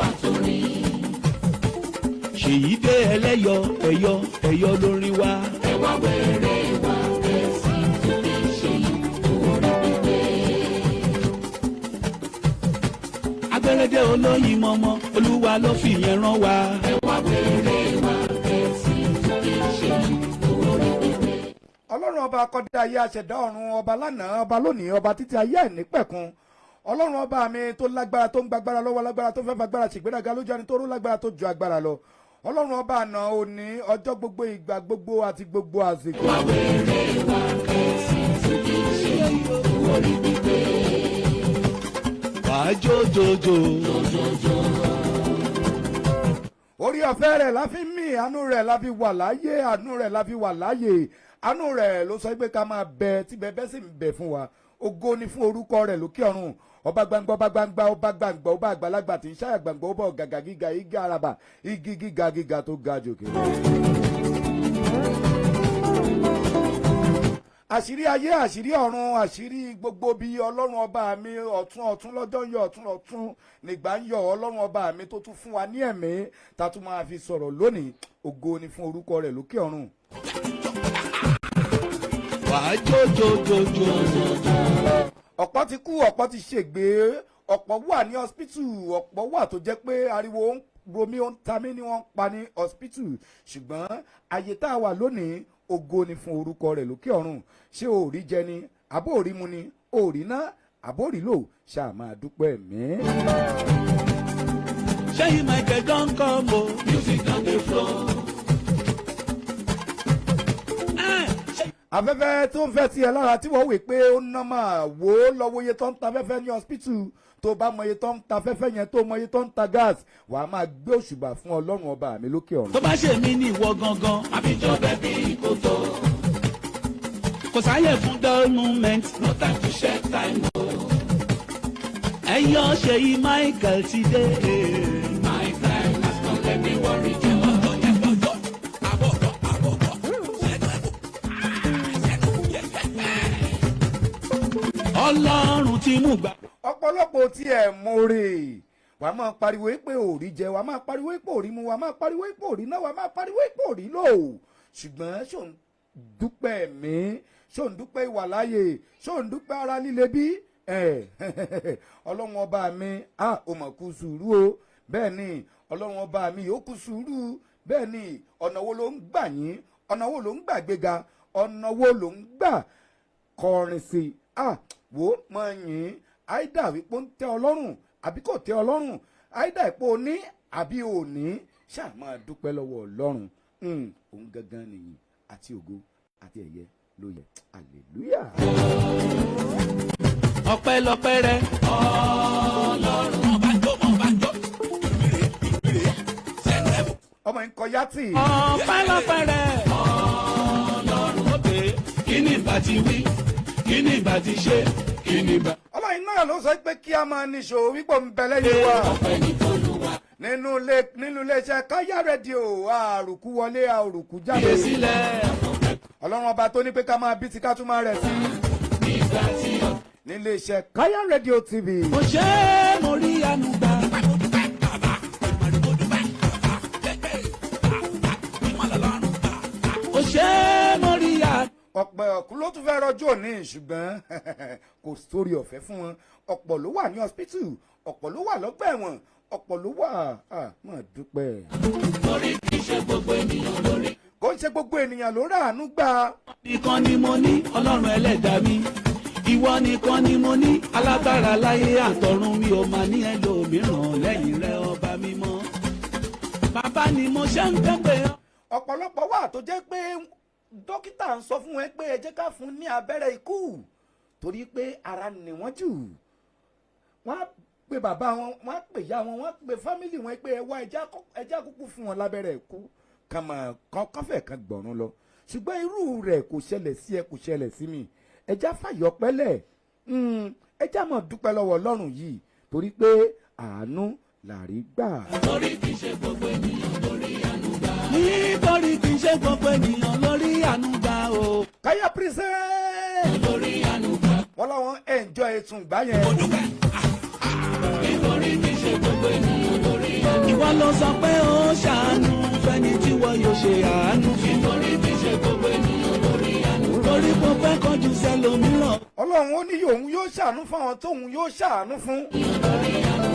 Àtòrin. Ṣèyí dé ẹlẹ́yọ ẹ̀yọ ẹ̀yọ lórí wa. Ẹ wá wéré wa kẹ̀sì tún kí Ṣèyí orí pípé. Agbẹ́rẹ́dẹ́ olóyin mọ́mọ́, Olúwa ló fi yẹn rán wa. Ẹ wá wéré wa kẹ̀sì tún kí Ṣèyí orí pípé. Ọlọ́run ọba akọ́dá ayé, aṣẹ̀dá ọ̀run, ọba lánàá, ọba lónìí, ọba títí ayé àìnípẹ̀kun, Ọlọ́run ọba mi tó lágbára, tó ń gbàgbára lọ́wọ́ lágbára, tó fẹ́ fagbára ṣègbéraga lójú ẹni tó rú lágbára, tó ju agbára lọ, Ọlọ́run ọba àná, òní, ọjọ́ gbogbo, ìgbà gbogbo àti gbogbo àsìkò. Wá wéré wa kẹ̀sì tún kí Ṣèyí orí pípé. Wàá jó jojo. Orí ọ̀fẹ́ rẹ̀ la fi ń mì, àánú rẹ̀ la fi wà láàyè, àánú rẹ̀ la fi wà láàyè, àánú rẹ̀ ló sọ pé ká máa bẹ tí bẹ́ẹ̀ sì ń bẹ fún wa. Ògo ni fún orúkọ rẹ̀ lókè ọ̀run. Ọba gbangba, ọba gbangba, ọba gbangba, ọba àgbàlagbà tí ń ṣàyà gbangba, ọba ọ̀gàgà gíga, igi araba, igi gíga gíga tó ga jòkè. Àṣírí ayé, àṣírí ọ̀run, àṣírí gbogbo bí, Ọlọ́run ọba mi, ọ̀tún ọ̀tún lọ́jọ́ ń yọ, ọ̀tún ọ̀tún nígbà ń yọ, Ọlọ́run ọba mi tó tún fún wa ní ẹ̀mí tá a tún máa fi sọ̀rọ̀ lónìí, ògo ni fún orúkọ rẹ̀ lókè ọ̀run. Wàá jó jojojo. Ọ̀pọ̀ ti kú, ọ̀pọ̀ ti ṣègbè, ọ̀pọ̀ wà ní hospital, ọ̀pọ̀ wà tó jẹ́ pé ariwo ń romi, ó ń ta mí ni wọ́n ń pa ní hospital, ṣùgbọ́n àyè tá a wà lónìí, ògo ni fún orúkọ rẹ̀ lókè ọ̀run. Ṣé o rí jẹ ni, àbó ò rí mu ni, ò rí ná, àbó rí lò, ṣáà máa dúpẹ́ mí. Ṣéyí Michael don come o. Music don dey flow. Afẹ́fẹ́ tó ń fẹ́ tiẹ̀ lára tí wọ́n wí pé ó ná, máa wò ó lọ́wọ́ iye tó ń ta afẹ́fẹ́ ní hospital. Tó bá mọ iye tó ń ta afẹ́fẹ́ yẹn, tó mọ iye tó ń ta gas, wàá máa gbé òṣùbà fún Ọlọ́run ọba mi lókè ọ̀run. Tó bá ṣe mí ní ìwọ gangan, Àbíjọ bẹ́ẹ̀ bí kòtò. kò sáyè fún dull moment. No time to share time o. Ẹ̀yọ́ Ṣèyí Michael ti dé. My time has come, let me worry jẹ́. Ọlọ́run ti mú gbà. Ọ̀pọ̀lọpọ̀ tí ẹ̀ mórè, wàá máa pariwo pé òrí jẹ, wàá máa pariwo pé òrí mu, wàá máa pariwo pé òrí náà, wàá máa pariwo pé òrí lò, ṣùgbọ́n ṣò ń dúpẹ́ mí? Ṣò ń dúpẹ́ ìwàláyè? Ṣò ń dúpẹ́ ara líle bí? Ẹ̀ Ọlọ́run ọba mi, a ò mọ̀ kú sùúrù o. Bẹ́ẹ̀ ni, Ọlọ́run ọba mi yóò kú sùúrù. Bẹ́ẹ̀ ni, ọ̀nà wo ló ń gbà yín? Ọ̀nà wo ló ń gbà gbéga? Ọ̀nà wo ló ń gbà kọrin sí i? Ah, wò ó mọ yín àìdá wípé ó ń tẹ́ Ọlọ́run àbí kò tẹ́ Ọlọ́run, àìdá ìpò ní àbí òní, ṣáà máa dúpẹ́ lọ́wọ́ Ọlọ́run. Òun gangan nìyí àti ògo àti ẹ̀yẹ ló yẹ. Hallelujah. Ọpẹ́lọpẹ́ rẹ. Ọlọ́run. Ọmọ yìí ń kọ yátì. Ọpẹ́lọpẹ́ rẹ. Ọlọ́run. Kí ni ìbá ti wí? Kí ni ìbá ti ṣe? Kí ni ìbá. Ọlọ́run náà ló sọ pé kí a máa níṣó wípé ń bẹ lẹ́yìn wa Ọpẹ́ ní tOlúwa. nínú iléeṣẹ́ Káyà Rédíò, àrùkù wọlé, àrùkù jáde. Ìyè sílẹ̀. Ọlọ́run ọba tó ní pé ká máa bí ti ká tún máa rẹ̀ sí Nígbà tí ọ. nílé iṣẹ́ Káyà Rédíò TV. Mo ṣe é, mo rí àánú gbà. Mo ṣe é, mo rí àánú. Ọ̀pọ̀ ọ̀kú ló tún fẹ́ rọjò ní, ṣùgbọ́n kò sórí ọ̀fẹ́ fún wọn. Ọ̀pọ̀ ló wà ní hospital, ọ̀pọ̀ ló wà lọ́gbà ẹ̀wọ̀n, ọ̀pọ̀ ló wà mọ̀ dúpẹ́. Torí kì í ṣe gbogbo ènìyàn lórí. Kò ń ṣe gbogbo ènìyàn ló ràánú gbà. Nìkan ni mo ní Ọlọ́run ẹlẹ́dàá mi, ìwọ nìkan ni mo ní, alágbára láyé àtọ̀run, mi ò máa ní ẹlòmíràn lẹ́yìn rẹ, ọba mímọ́. Bàbá ni mo ṣe ń kẹ́gbẹ́ ọ. Ọ̀pọ̀lọpọ̀ wà tó jẹ́ pé dókítà ń sọ fún wọn pé ẹ jẹ́ ká fún ní abẹ́rẹ́ ikú torí pé ara ni wọ́n jù. Wọ́n á pe bàbá wọn, wọ́n á pe ìyá wọn, wọ́n á pe family wọn pé ẹ wá, ẹ jẹ́ kúkú fún wọn lábẹ́rẹ́ ikú kàn máa kán fẹ̀ kan gbọ̀run lọ. Ṣùgbọ́n irú rẹ̀ kò ṣẹlẹ̀ sí ẹ, kò ṣẹlẹ̀ sí mi. Ẹ já fàyọ̀ pẹ́lẹ̀, ẹ já mọ̀ dúpẹ́ lọ́wọ́ Ọlọ́run yìí torí pé àánú làrí gbà. Torí kì í ṣe gbogbo ènìyàn lórí àánú gbà. Nítorí kì í ṣe gbogbo ènìyàn lórí àánú gbà o. Káyà present. Lórí àánú gbà. Wọ́n láwọn enjoy ètò ìgbà yẹn. Nítorí kì í ṣe gbogbo ènìyàn lórí Sọ pé ó ṣàánú fẹ́ni tí wọ́n yóò ṣe àánú fún. Nítorí kì í ṣe gbogbo ènìyàn lórí àánú. Torí kò fẹ́ kọjú sẹ́lòmíràn. Ọlọ́run ó ní òun yóò ṣàánú fún àwọn tóun yóò ṣàánú fún.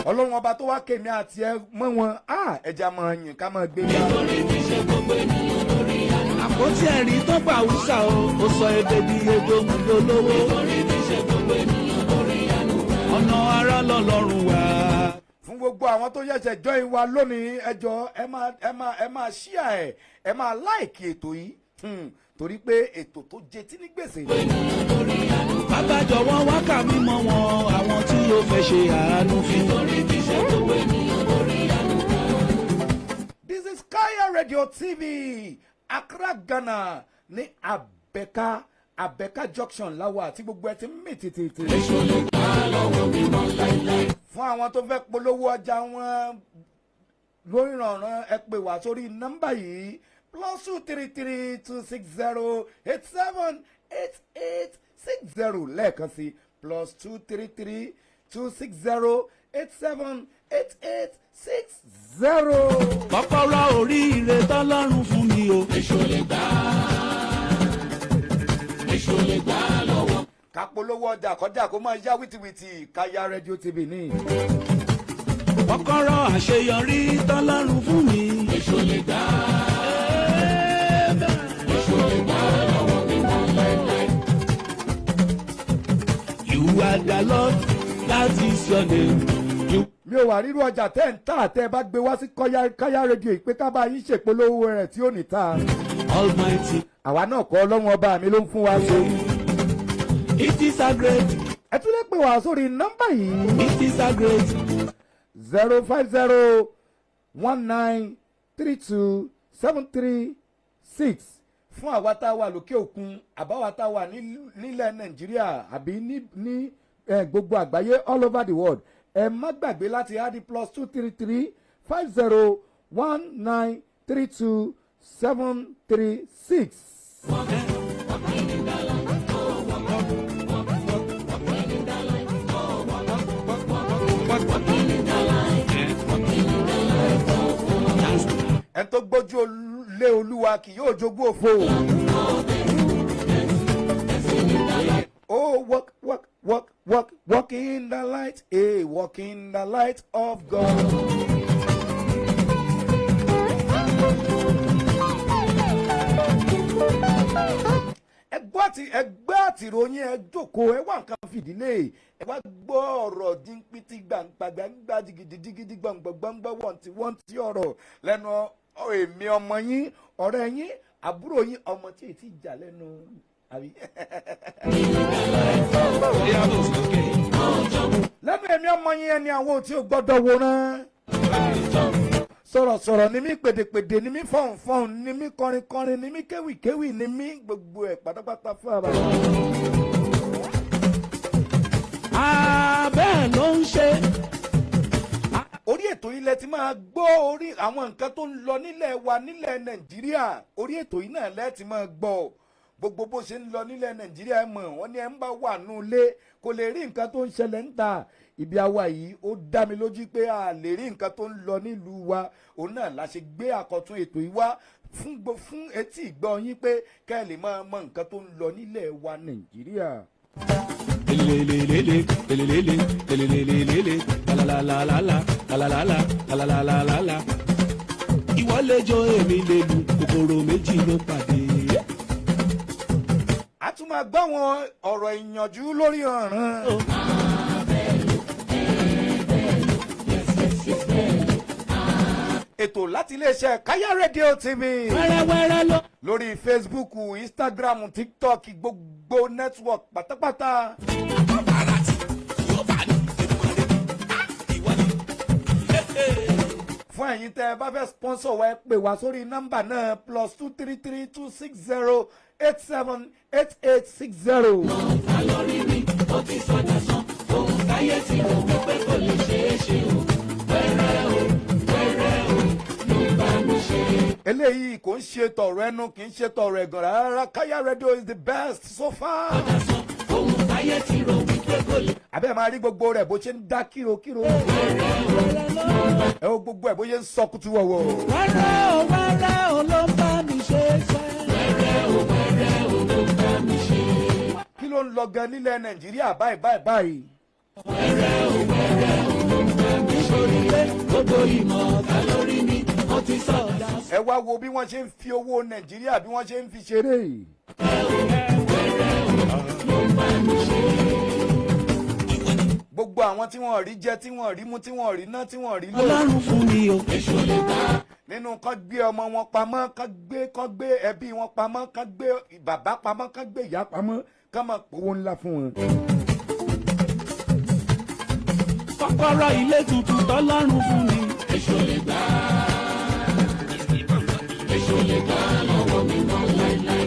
Ọlọ́run ọba tó wá kémi àti ẹ mọ́ wọn á, ẹja máa yìn, ká máa gbé ga. Nítorí kì í ṣe gbogbo ènìyàn lórí àánú. Àpótí ẹ̀rí tó pa àwùsà o, ó sọ ebè di ejò mú lówó. Nítorí kì í ṣe gbogbo ènìyàn lórí àánú. Ọ̀nà ara lọ́lọ́run wá. Fún gbogbo àwọn tó ṣẹ̀ṣẹ̀ join wa lónìí, ẹ jọ̀ọ́, ẹ máa share ẹ, ẹ máa like ètò yìí, torí pé ètò tó jẹ tí ní gbèsè. Bàbá, jọ̀wọ́, wá kà mí mọ́ wọn, àwọn tí ó fẹ́ ṣe àánú fún. Nítorí kì í ṣe gbogbo ènìyàn lórí àánú. This is Kaya Radio TV, Accra, Ghana, ní Abẹ́ká Abẹ́ká Junction láwa àti gbogbo ẹ ti ń mì tìtìtì. Èṣù lè gbà lọ́wọ́ mi mọ́ láíláí. Fún àwọn tó fẹ́ polówó ọjà wọn lórí ìrànràn, ẹ pè wá sórí nọ́mbà yìí: +233 260 87 88 60. Lẹ́ẹ̀kan sí, +233 260 87 88 60. Kọ́kọ́rọ́ oríire tọ́lọ́run fún mi o. Èṣù lè gbà, Èṣù lè gbà lọ́wọ́. Ká polówó ọjà kọjá kó máa yá wìtìwìtì, Kaya Radio TV ní. Kọ́kọ́rọ́ àṣeyọrí tọ́lọ́run fún mi. Èṣù lè gbà, Èṣù lè gbà lọ́wọ́ mi mọ́ láíláí. You are the Lord, that is your name. You Mi ò wà rírú ọjà tẹ́ ń tà, tẹ́ ẹ bá gbé wá sí Kaya Radio ìpè ká bá yín ṣèpolówó rẹ̀ tí ò ní ta. Almighty. Àwa náà kọ́, Ọlọ́run ọba mi ló ń fún wa ṣe. It is a great, Ẹ tún lè pè wá sórí nọ́mbà yìí: it is a great. 050 19 32 736. Fún àwa tá a wà lókè òkun, àbáwa tá a wà nílẹ̀ Nàìjíríà àbí ní gbogbo àgbáyé, all over the world, ẹ má gbàgbé láti add +233 50 19 32 736. Ẹni tó gbójú lé Olúwa kì yóò jogún òfo. Oh, walk, walk, walk, walk, walk in the light, eh, walk in the light of God. Ẹgbẹ́ àti ẹgbẹ́ àtìròyìn, ẹ jókòó, ẹ wá nǹkan fìdílé, ẹ wá gbọ́ ọ̀rọ̀ dín-pítí gbàǹgbàǹgbà jìgìdìjìgìdì gbọ̀ngbọ̀ngbọ̀ngbọ̀ wọ̀ntí wọ́ntí ọ̀rọ̀ lẹ́nu èmi ọmọ yín, ọ̀rẹ́ yín, àbúrò yín, ọmọ tí èyí ti jà lẹ́nu àbí. Lẹ́nu èmi ọmọ yín, ẹni àwọn tí ò gbọ́dọ̀ wòran. Sọ̀rọ̀sọ̀rọ̀ ni mí, pèdèpèdè ni mí, fọ̀hùnfọ̀hùn ni mí, kọrinkọrin ni mí, kéwìkéwì ni mí, gbogbo ẹ̀ pátápátá fún ara. Abẹ́ ló ń ṣe. Orí ètò yìí lẹ ti máa gbọ́ orí àwọn nǹkan tó ń lọ nílẹ̀ wa, nílẹ̀ Nàìjíríà. Orí ètò yìí náà lẹ ti máa gbọ́ gbogbo bó ṣe ń lọ nílẹ̀ Nàìjíríà. Ẹ mọ̀ wọ́n ní ẹ ń bá wà nù ilé kò lè rí nǹkan tó ń ṣẹlẹ̀ ń ta ibi àwa yìí. Ó dá mi lójú pé a lè rí nǹkan tó ń lọ nílùú wa. Òun náà la ṣe gbé àkọ́tún ètò yìí wá fún etí ìgbọ́ yín pé kẹ́ ẹ lè máa mọ nǹkan tó ń lọ nílẹ̀ wa Nàìjíríà. Lelelelele, lelelele, lelelelele, lalalala, lalalala, lalalalala. Ìwọ lè jó, èmi lè lu, kòkòrò méjì ló pàdé. A tún máa gbọ́ àwọn ọ̀rọ̀ ìyànjú lórí ọ̀ràn. Ètò láti iléeṣẹ́ Kaya Radio TV Wẹ́rẹ́wẹ́rẹ́ ló. lórí Facebook, Instagram, TikTok, gbogbo network pátápátá. Fún ẹ̀yin tẹ́ ẹ bá fẹ́ sponsor wa, ẹ pè wá sórí nọ́mbà náà: +233 260 87 88 60. Ta lórí mi ó ti sọdá sán ohun táyé ti rò wípé kò lè ṣeé ṣe o, wẹ́rẹ́ o, wẹ́rẹ́ o ló bá mi ṣe. Eléyìí kò ń ṣe tọ̀rọ̀ ẹnu, kì í ṣe tọ̀rọ̀ ẹ̀gàn rárá. Kaya Radio is the best so far. Sọdá sán ohun táyé ti rò wípé kò lè. Àbẹ́ máa rí gbogbo rẹ̀ bó ṣe ń dá kírokíro. Ẹ wo gbogbo ẹ̀ bóyá ń sọ kutu wọ̀wọ̀. Wẹ́rẹ́ o, wẹ́rẹ́ o ló ń bá mi ṣe ṣe. Wẹ́rẹ́ o, wẹ́rẹ́ o ló ń bá mi ṣe. Kí ló ń lọ gan nílẹ̀ Nàìjíríà báyìí báyìí báyìí? Wẹ́rẹ́ o, wẹ́rẹ́ o ló ń bá mi ṣe. Nítorí pé gbogbo ìmọ̀ ọ̀tá lórí mi, ó ti sọ̀dá. Ẹ wá wo bí wọ́n ṣe ń fi owó Nàìjíríà, bí wọ́n ṣe ń fi ṣeré. Ló ń bá mi ṣe. Gbogbo àwọn tí wọ́n rí jẹ, tí wọ́n rí mú, tí wọ́n rí ná, tí wọ́n rí lò, Ọlọ́run fún mi o. Èṣù lè gbà. nínú kán gbé ọmọ wọn pamọ́, kán gbé ẹbí wọn pamọ́, kán gbé bàbá pamọ́, kán gbé ìyá pamọ́, kán máa pòwó ńlá fún wọn. Kọ́kọ́rọ́ ilé tuntun tọ́lọ́run fún mi. Èṣù lè gbà. Èṣù lè gbà lọ́wọ́ mi mọ́ láéláé.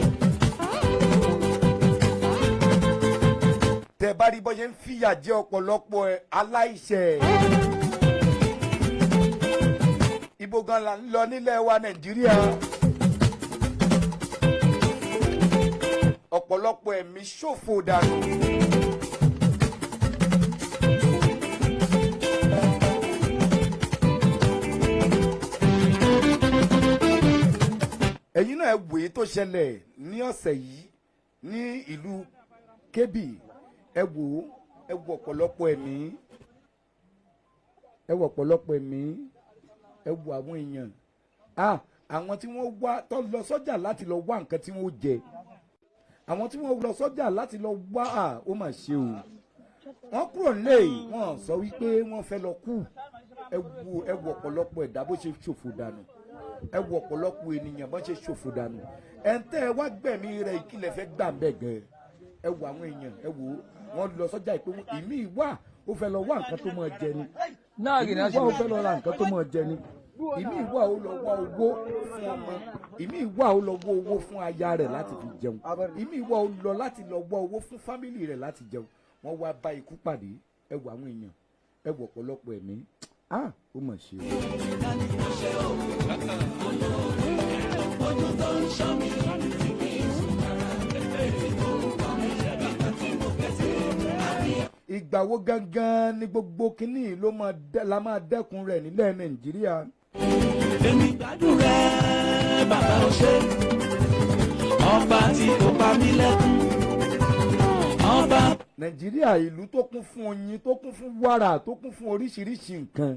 Tẹ bá rí bọ́ ṣe ń fìyà jẹ ọ̀pọ̀lọpọ̀ ẹ aláìṣẹ̀. Ibo gan la ń lọ nílẹ̀ wa Nàìjíríà? Ọ̀pọ̀lọpọ̀ ẹ̀mí ṣòfò dànù. Ẹ̀yin náà, ẹ wòye tó ṣẹlẹ̀ ní ọ̀sẹ̀ yìí ní ìlú Kebbi. Ẹ wò ó, ẹ wò ọ̀pọ̀lọpọ̀ ẹ̀mí, ẹ wò ọ̀pọ̀lọpọ̀ ẹ̀mí, ẹ wò àwọn èèyàn, ah, àwọn tí wọ́n wá tó lọ sọ́jà láti lọ wá nǹkan tí wọ́n jẹ, àwọn tí wọ́n lọ sọ́jà láti lọ wá à, ó mà ṣe o. Wọ́n kúrò nílé, wọ́n sọ wípé wọ́n fẹ́ lọ kú. Ẹ wo ọ̀pọ̀lọpọ̀ ẹ̀dá bó ṣe ṣòfò dànù. Ẹ wo ọ̀pọ̀lọpọ̀ ènìyàn bó ṣe ṣòfò dànù. Ẹ̀ ń tẹ́ ẹ wá gbẹ̀mí rẹ̀, ìkìlẹ̀ fẹ́ gbà ń bẹ̀ gan. Ẹ wo àwọn èèyàn, ẹ wo wọ́n lọ sọ́jà ìpé ìmí wà, ó fẹ́ lọ wá nǹkan tó máa jẹ ni. Ìmí wà, ó fẹ́ lọ ra nǹkan tó máa jẹ ni. Ìmí wà, ó lọ wá owó fún ọmọ. Ìmí wà, ó lọ wá owó fún aya rẹ̀ láti fi jẹun. Ìmí wà, ó lọ láti lọ wá owó fún family rẹ̀ láti jẹun. Wọ́n wá bá ikú pàdé. Ẹ wo àwọn èèyàn, ẹ wo ọ̀pọ̀lọpọ̀ ẹ̀mí. Ah, ó mà ṣe o. Ojú tó ń ṣọ́ mi tí kì í sùn rárá. Etí tó ń gbọ́ mi nígbà tí mo fẹ́ sí. Ìgbà wo gangan ni gbogbo kínní ló máa la máa dẹ́kun rẹ̀ nílẹ̀ Nàìjíríà? Èmi gbádùn rẹ̀, bàbá, ò ṣe. Ọba tí kò pa mí lẹ́kún. Ọba Nàìjíríà, ìlú tó kún fún oyin, tó kún fún wàrà, tó kún fún oríṣiríṣi nǹkan.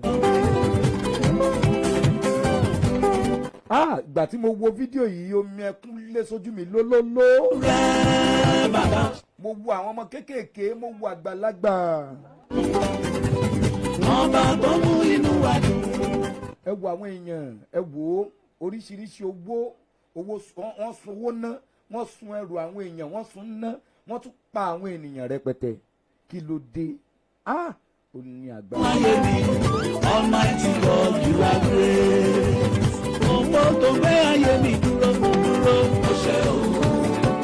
Ah, ìgbà tí mo wo fídíò yìí, omi ẹkún lé sójú mi lólóló. rẹ̀, bàbá. Mo wo àwọn ọmọ kéékèèké, mo wo àgbàlagbà. Ọba tó mú inú wa dùn. Ẹ wo àwọn èèyàn, ẹ wo oríṣiríṣi owó owó. Wọ́n sun owó ná, wọ́n sun ẹrù àwọn èèyàn, wọ́n sun ná, wọ́n tún pa àwọn ènìyàn rẹpẹtẹ. Kí ló dé? Ah, ó ní agbára. Ayé mi, Almighty God, you are great. Òpó tó gbé ayé mi dúró dúró. Ó ṣe o,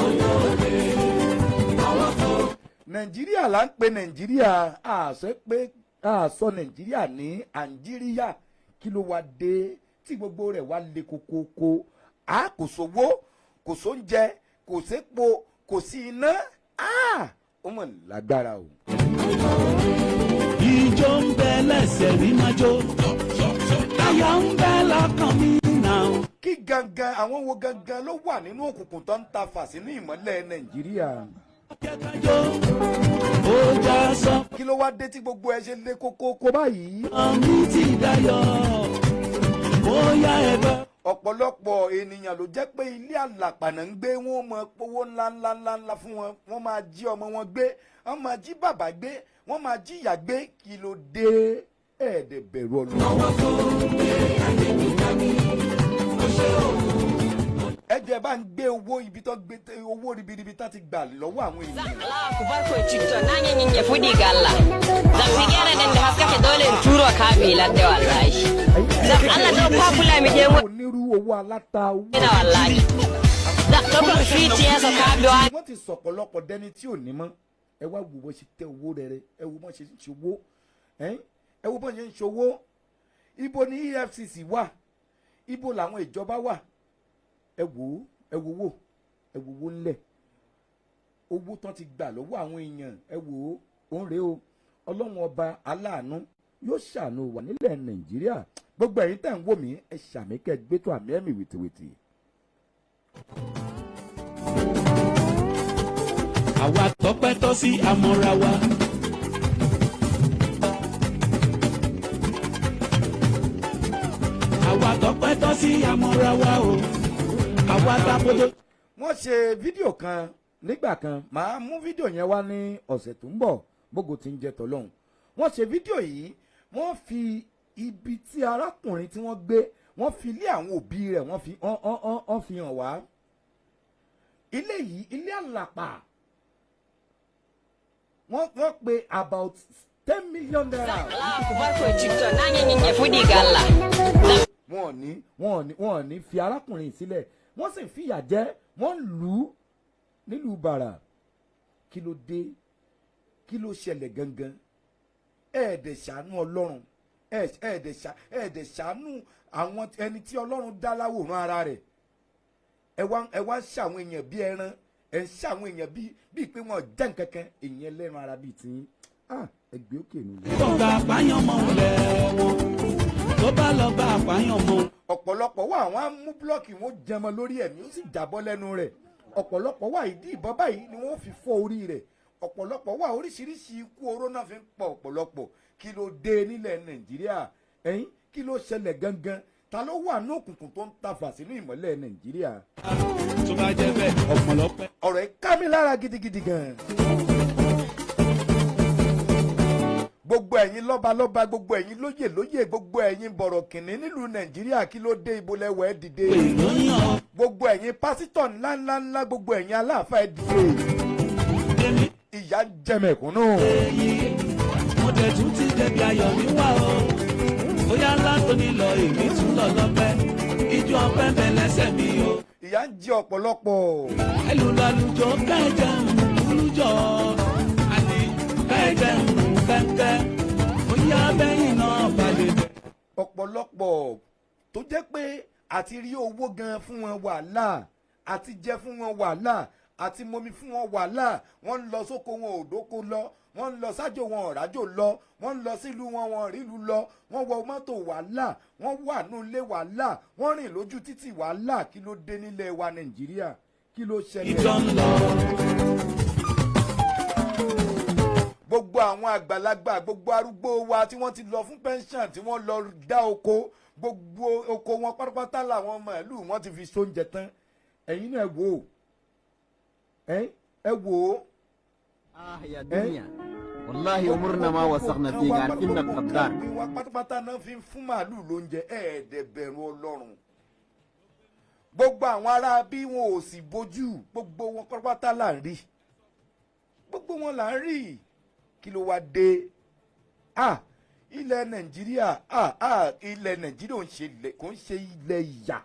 olóore. Àwọn tó Nàìjíríà là ń pe Nàìjíríà, àṣẹ pé àṣọ Nàìjíríà ní Àǹjíríà. Kí ló wá dé tí gbogbo rẹ̀ wá le kokoko? A kò sówó, kò sóúnjẹ, kò sépo, kò sí iná. A ó mọ̀ lágbára o. Ijó ń bẹ lẹ́sẹ̀ mi máa jó. Ayọ̀ ń bẹ lọ́kàn mi náà. Kí gangan, àwọn wo gangan ló wà nínú òkùnkùn tó ń ta fà sínú ìmọ́lẹ̀ Nàìjíríà? Jẹ́ ká jó. Ó já sọ. Kí ló wá dé tí gbogbo ẹ ṣe lé kókókó báyìí? Mi ti dayọ̀. Bóyá ẹ bá. Ọ̀pọ̀lọpọ̀ ènìyàn ló jẹ́ pé ilé àlàpànà ń gbé. Wọ́n mọ owó ńlá ńlá ńlá ńlá fún wọn, wọ́n máa jí ọmọ wọn gbé, wọ́n máa jí bàbá gbé, wọ́n máa jí ìyá gbé. Kí ló dé? Ẹ̀ẹ́dẹ̀ bẹ̀rù Ọlọ́run. Àwọn tó gbé ayé mi dání. Ó ṣe o. Ẹ jẹ́ bá ń gbé owó ibi tó gbé owó ribiribi tá ti gbà lọ́wọ́ àwọn ènìyàn. Ala ku barko citto nange ñinge fuɗi galla zam sigere nden nde haskake dole en turo kaaɓi ladde wallahi zam Allah ɗo papulami ɗe Onírú owó aláta owó. wona wallahi zam ɗo ko fiiti yeeso kaaɓe wa. Wọ́n ti sọ̀pọ̀lọpọ̀ dẹni tí ò ní mọ́. Ẹ wá wo bó ṣe tẹ owó rẹ̀ rẹ̀. Ẹ wo bó ṣe ń ṣòwò, ẹ wo bó ṣe ń ṣòwò. Ibo ni EFCC wà? Ibo làwọn ìjọba wà? Ẹ wò ó, ẹ wò wò, ẹ wò wò ńlẹ̀, owó tán ti gbà lọ́wọ́ àwọn èèyàn. Ẹ wò ó, òun rèé o. Ọlọ́run ọba aláàánú. Yóò ṣàánú wà nílẹ̀ Nàìjíríà. Gbogbo ẹ̀yin tẹ̀ ń wò mí, ẹ ṣàmì kẹ́ gbé tó àmì ẹ̀mí wìtìwìtì. Àwa tọpẹ́ tọ́ sí amọ̀ra wa. Àwa tọpẹ́ tọ́ sí amọ̀ra wa o. Àwa takoto. Wọ́n ṣe fídíò kan nígbà kan, màá mú fídíò yẹn wá ní ọ̀sẹ̀ tó ń bọ̀, bógo ti ń jẹ tọ́lọ́hún. Wọ́n ṣe fídíò yìí, wọ́n fi ibi tí arákùnrin tí wọ́n gbé, wọ́n fi ilé àwọn òbí rẹ̀, wọ́n fi wọ́n fi hàn wá. Ilé yìí, ilé àlàpà, wọ́n pe about ₦10 million. Ku bar ko TikTok na nyenye fudi galla. Wọn ò ní fi arákùnrin yìí sílẹ̀, wọ́n sì ń fìyà jẹ, wọ́n ń lù ú nílùú Bàrà. Kí ló dé? Kí ló ṣẹlẹ̀ gangan? Ẹ̀ẹ́dẹ̀ ṣàánú Ọlọ́run, ẹ̀ẹ́dẹ̀ ṣàánú àwọn ẹni tí Ọlọ́run dá láwòrán ara rẹ̀. Ẹ wá ń ṣàwọn èèyàn bí ẹran, ẹ ń ṣàwọn èèyàn bíi pé wọn ò jẹ́ nǹkan kan, èèyàn ẹlẹ́ran ara bíi tiyín. Ah, ẹgbẹ́ òkè ni. Tó gba àpáyàn mọ́ lẹ̀ wọn. Tó bá lọ bá àpáyàn mọ́. Ọ̀pọ̀lọpọ̀ wà, wọ́n á mú búlọ́ọ̀kì, wọn ó jẹmọ lórí ẹ̀mí, ó sì jábọ́ lẹ́nu rẹ̀. Ọ̀pọ̀lọpọ̀ wà, ìdí ìbọn báyìí ni wọ́n fi fọ́ orí rẹ̀. Ọ̀pọ̀lọpọ̀ wà, oríṣiríṣi ikú oró náà fi ń pa ọ̀pọ̀lọpọ̀. Kí ló dé nílẹ̀ Nàìjíríà? Ẹ̀yìn, kí ló ṣẹlẹ̀ gangan? Ta ló wà ní òkùnkùn tó ń tafà sínú ìmọ́lẹ̀ Nàìjíríà? Tó bá jẹ́ bẹ́ẹ̀, ọ̀pọ̀lọpẹ́. Ọ̀rọ̀ yìí ká mi lára gidigidi gan. Gbogbo ẹ̀yin lọ́balọ́ba, gbogbo ẹ̀yin lóyè lóyè, gbogbo ẹ̀yin bọ̀rọ̀kìnní nílùú Nàìjíríà, kí ló dé? Ibo lẹ́wọ̀? Ẹ́ dìde. Ló ń yàn. Gbogbo ẹ̀yin pásítọ̀ ńláńlá ńlá, gbogbo ẹ̀yin aláàfáà, ẹ dìde. Èmi Ìyà ń jẹ mẹ̀kúnnù. èyí mo dẹ̀ tún ti débi ayọ̀ mi wá o. Bóyá látòní lọ, èmi tún lọ lọ́pẹ́, ijó ọpẹ́ ń bẹ lẹ́sẹ̀ mi o. Ìyà ń jẹ ọ̀pọ̀lọpọ̀. Ẹlùlọ́lùjọ kẹjẹ ńlùjọ àní kẹjẹ ńkẹ́ńkẹ́, bóyá bẹ́yìn náà balẹ̀ bẹ̀. Ọ̀pọ̀lọpọ̀ tó jẹ́ pé àti rí owó gan fún wọn wàhálà, àti jẹ fún wọn wàhálà, àti momi fún wọn wàhálà. Wọ́n ń lọ sóko, wọn ò dóko lọ. Wọ́n ń lọ sájò, wọn ò rájò lọ. Wọ́n ń lọ sílùú wọn, wọn ò rílùú lọ. Wọ́n wọ mọ́tò, wàhálà. Wọ́n wà nílé, wàhálà. Wọ́n rìn lójú títì, wàhálà. Kí ló dé nílẹ̀ wa Nàìjíríà? Kí ló ṣẹlẹ̀? Ìjọ ń lọ. Gbogbo àwọn àgbàlagbà, gbogbo arúgbó wa tí wọ́n ti lọ fún pension, tí wọ́n lọ dá oko, gbogbo oko wọn pátápátá làwọn màálù wọn ti fi sóúnjẹ tán. Ẹ̀yin náà, ẹ wò ó, ẹ wò ó. آه يا دنيا، والله عمرنا ما وثقنا فيك، عارفينك غدار. Gbogbo wa pátápátá náà fi ń fún màálù lóúnjẹ. Ẹ̀ẹ́dẹ̀ bẹ̀rù Ọlọ́run. Gbogbo àwọn ará bí wọn ò sì bójú, gbogbo wọn pátápátá là ń rí, gbogbo wọn là ń rí. Kí ló wá dé? Ah, ilẹ̀ Nàìjíríà, ah ah, ilẹ̀ Nàìjíríà ò ń ṣe ilẹ̀, kò ń ṣe ilẹ̀ ìyà,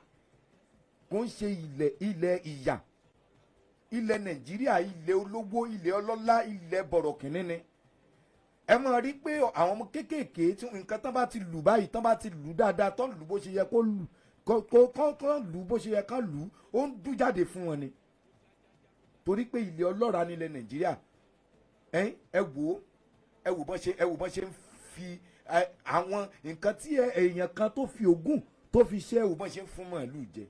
kò ń ṣe ilẹ̀ ìyà. Ilẹ̀ Nàìjíríà, ilẹ̀ olówó, ilẹ̀ ọlọ́lá, ilẹ̀ bọ̀rọ̀kìnní ni. Ẹ máa rí pé àwọn ọmọ kéékèèké tí nǹkan tán bá ti lù báyìí, tán bá ti lù dáadáa, tán lù bó ṣe yẹ kó lù, kó lù bó ṣe yẹ ká lù, ó ń dún jáde fún wọn ni, torí pé ilẹ̀ ọlọ́ràá nílẹ̀ Nàìjíríà. Ẹ wò ó, ẹ wò bọ́n ṣe ń fi àwọn nǹkan tí èèyàn kan tó fi ogún tó fi ṣe, ẹ wò bọ́n ṣe ń fún màálù jẹ.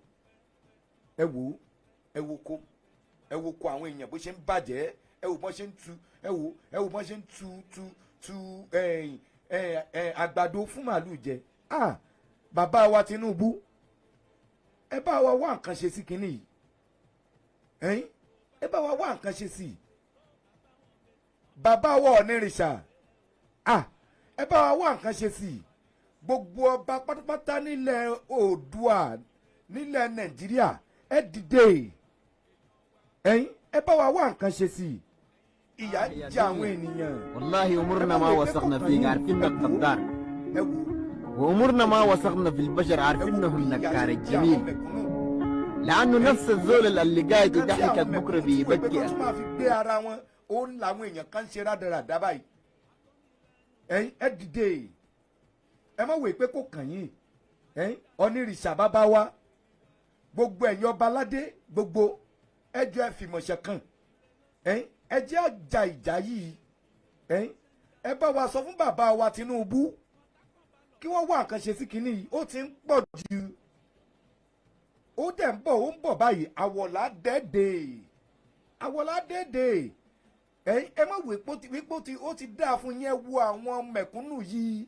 Ẹ wò ó, ẹ wò kó àwọn èèyàn bó ṣe ń bàjẹ́. Ẹ wò bọ́n ṣe ń tu, ẹ wò bọ́n ṣe ń tu tu tu ẹ ẹ ẹ àgbàdo fún màálù jẹ. Ah, bàbá wa Tinubu, ẹ bá wa wá nǹkan ṣe sí kinní yìí. Ẹ̀yin, ẹ bá wa wá nǹkan ṣe sí i. Bàbá wa Ọ̀nìrìṣà, ah, ẹ bá wa wá nǹkan ṣe sí i. Gbogbo ọba pátápátá nílẹ̀ Oòduà, nílẹ̀ Nàìjíríà, ẹ dìde. Ẹ̀yin, ẹ bá wa wá nǹkan ṣe sí i. Ìyà ń jẹ àwọn ènìyàn. والله عمرنا ما وثقنا فيك، عارفينك غدار. Ẹ wò. وعمرنا ما وثقنا في البشر، Ẹ wò عارفينهم bí ìyà نكار ṣe ń jẹ àwọn الجميل. mẹ̀kúnnù. لأنه نفس الزول اللي قاعد Nǹkan tí يضحكك àwọn بكرة mẹ̀kúnnù tí wọ́n pé tó بيبكي. tún máa fi gbé ara wọn, òun làwọn èèyàn kan ń ṣe rádaràdá báyìí. Ẹ̀yin, ẹ dìde. Ẹ má wòye pé kò kàn yín. Ẹ̀yin Ọ̀nìrìṣà, bàbá wa, gbogbo ẹ̀yin ọba aládé gbogbo, ẹ jọ, ẹ fìmọ̀ ṣọ̀kan. Ẹ̀yin, ẹ jẹ́ àjà ìjà yìí. Ẹ̀yin, ẹ bá wa sọ fún bàbá wa Tinubu. Kí wọ́n wá nǹkan ṣe sí kinní yìí. Ó ti ń pọ̀ jù, ó dẹ̀ ń bọ̀, ó ń bọ̀ báyìí. Àwọ̀lá dẹ́dẹ̀, àwọ̀lá dẹ́dẹ̀. Ẹ̀yin ẹ má wípé ó ti dáa fún yín. Ẹ wo àwọn mẹ̀kúnnù yìí,